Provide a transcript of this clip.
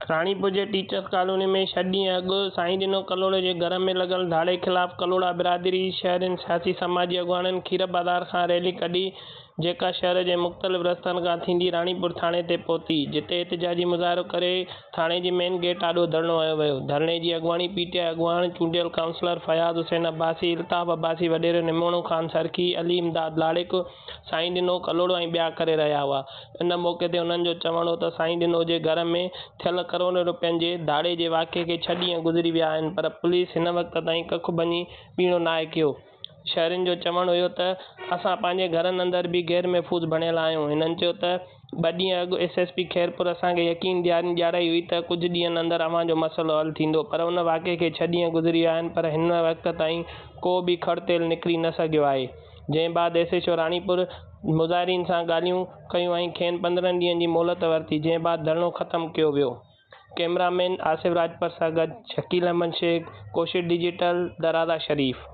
راڻيپور جي teachers colony ۾ ڇهه ڏينهن اڳ سائين ڏنو ڪلهوڙي جي گهر ۾ لڳل ڌاڙي خلاف ڪلهوڙا برادري، شهرين، سياسي سماجي اڳواڻن کير بازار کان ريلي ڪڍي جيڪا شهر جي مختلف رستن کان ٿيندي راڻيپور ٿاڻي تي پهتي جتي احتجاجي مظاهرو ڪري ٿاڻي جي مين گيٽ آڏو ڌرڻو هنيو ويو ڌرڻي جي اڳواڻي پي ٽي آء اڳواڻ چونڊيل ڪائونسلر فياض حسين عباسي، الطاف عباسي، وڏيرو نموڻو خان سرڪي، علي امداد لاڙڪ، سائين ڏنو ڪلهوڙو ۽ ٻيا ڪري رهيا هئا. ان موقعي تي انهن جو چوڻ هو ته سائين ڏنو جي گهر ۾ ٿيل ڪروڙين روپين جي ڌاڙي جي واقعي کي ڇهه ڏينهن گذري ويا آهن پر پوليس هن وقت تائين ڪک ڀڃي ٻيڻو ناهي ڪيو. شهرين جو چوڻ هيو ته اسان پنهنجي گهرن اندر به غير محفوظ بڻيل آهيون. هنن چيو ته ٻه ڏينهن اڳ ايس ايس پي خيرپور اسان کي يقين ڏياري ڄاڻائي هئي ته ڪجهه ڏينهن اندر اوهان جو مسئلو حل ٿيندو پر ان واقعي کي ڇهه ڏينهن گذري ويا آهن پر هن وقت تائين ڪو به کڙ تيل نڪري نه سگهيو آهي. جنهن بعد ايس ايڇ او راڻيپور مظاهرين سان ڳالهيون ڪيون ۽ کين 15 ڏينهن جي مهلت ورتي جنهن بعد ڌرڻو ختم ڪيو ويو. ڪئميرا مين آصف راڄپر سان گڏ شڪيل احمد شيخ، ڪوشش ڊجيٽل، درازا شريف.